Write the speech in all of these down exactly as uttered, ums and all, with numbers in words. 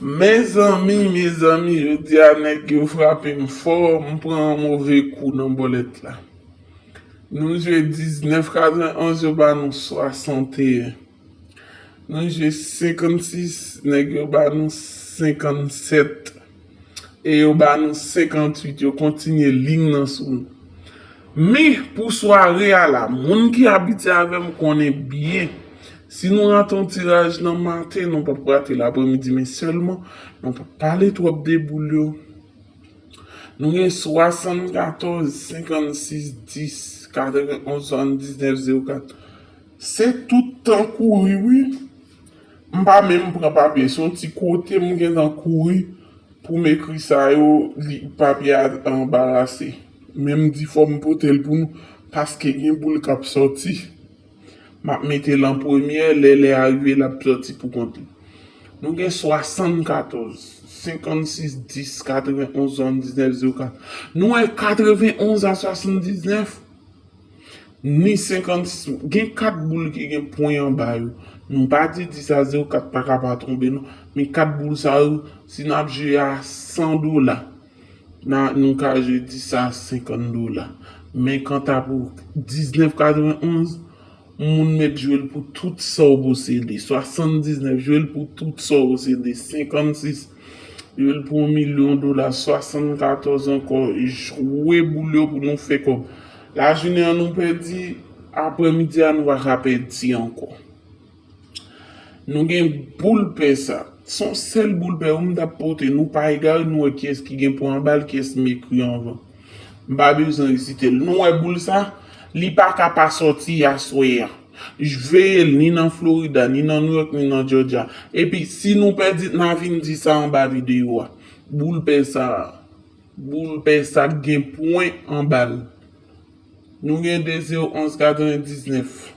Mezanmi, mezanmi, jodi a nèg yo frape m fò, m pran yon move kou nan bòlèt la. Nou jwe diznèf katrevenonz, yo ba nou swasanteyen. Nou jwe senkannsis, nèg yo ba nou senkannsèt. E yo ba nou senkantuit, yo kontinye liy nan sou nou. Men, pou sware a la, moun ki abitye avè m konnen byen, si nou rate yon tiraj nan maten, nou p ap rate l aprèmidi, men sèlman, nou p ap pale twòp de boul yo. Nou gen swasannkatòz, senkannsis, dis, katrevenonz, swasanndiznèf, zewo kat. Se tout tan kouri, wi. M pa menm pran papye, se yon ti kote m gentan kouri pou m ekri sa yo, li, papye a anbarase. Men m di fò m pote l pou nou, paske gen boul k ap sòti. M ap mete l an premyè, lè lè a rive, l ap sòti pou kont li. Nou gen swasannkatòz, senkannsis, dis, katrevenonz, swasanndiznèf, zewo kat. Nou wè katrevenonz a swasanndiznèf, ni senkannsis. Gen kat boul ki gen pwen anba yo. Nou pa di dis a zewo kat pa ka pa tonbe, non. Men kat boul sa yo, si n ap jwe a san dola, na, nou ka jwe dis a senkant dola. Men kanta pou diznèf katrevenonz, moun mèt jwe l pou tout sa w posede. Swasanndiznèf, jwe l pou tout sa w posede. Senkannsis, jwe l pou yon milyon dola. Swasannkatòz ankò, jwe boul yo pou nou fè kòb. Lajounen an nou pèdi, aprèmidi a nou pa ka pèdi ankò. Nou gen boul pè sa. Se yon sèl boul pè wi m t ap pote. Nou pa egare, nou wè kiyès ki gen pwen anba l, kiyès m ekri anvan. M pa bezwen resite l. Nou wè boul sa? Li pa ka pa sòti aswè a. Veye l, ni nan Florida, ni nan New York, ni nan Georgia. Epi, si nou pèdi, n a vin di sa anba videyo a. Boul pè sa. Boul pè sa k gen pwen anba l. Nou gen de zewo onz katrevendiznèf.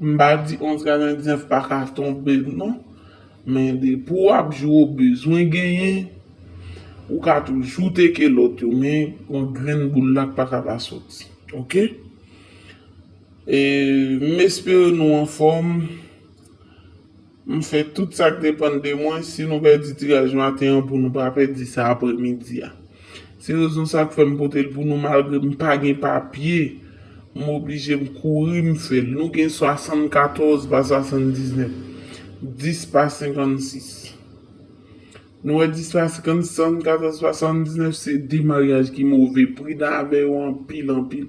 M pa di onz katrevendiznèf pa ka tonbe, non. Men depi w ap jwe, w bezwen genyen. Ou ka toujou teke lòt yo, men yon grenn boul la k pa ka pa sòti. Oke? E m espere nou anfòm. M fè tout sa k depann de mwen. Si nou pèdi tiraj maten an, pou nou pa pèdi sa aprèmidi a. Se rezon sa k fè m pote l pou nou, malgre m pa gen papye. M oblije m kouri, m fè l. Nou gen swasannkatòz pa swasanndiznèf, dis pa senkannsis. Nou wè dis pa senkannsis, swasannkatòz pa swasanndiznèf, se de maryaj ki move. Pridan avè yo anpil, anpil.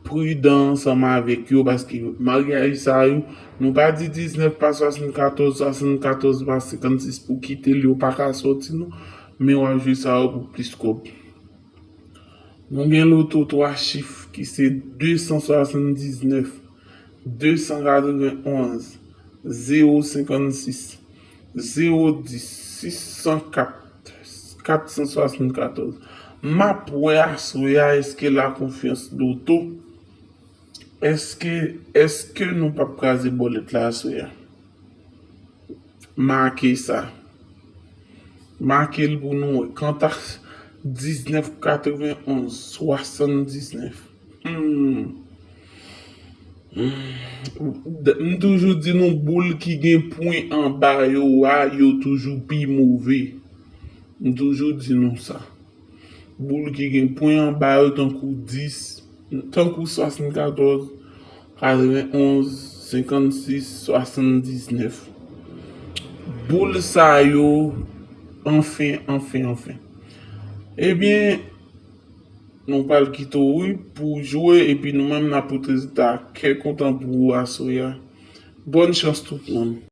Pridan ansanm avèk yo, paske maryaj sa yo, nou pa di diznèf pa swasannkatòz, swasannkatòz pa senkannsis pou kite l, yo pa ka sòti non, men w ap jwe sa yo pou plis kòb. Nou gen loto twa chif ki se de san swasanndiznèf, de san katrevenonz, zewo senkannsis, zewo dis, sis san kat, kat san swasannkatòz. M ap wè aswè a èske Lakonfyans Loto, èske, èske nou p ap kraze bòlèt la aswè a? Make sa. Make l pou nou wè. Kanta diznèf katrevenonz, swasanndiznèf. Hmm. Hmm. M toujou di nou boul ki gen pwen anba yo a, yo toujou pi move. M toujou di nou sa. Boul ki gen pwen anba yo tankou dis, tankou swasannkatòz, katrevenonz, senkannsis, swasanndiznèf. Boul sa yo, anfen, anfen, anfen. Ebyen, nou pral kite w wi pou w jwe, epi nou menm n ap pote rezilta a kè kontan pou ou aswè a. Bòn chans tout moun.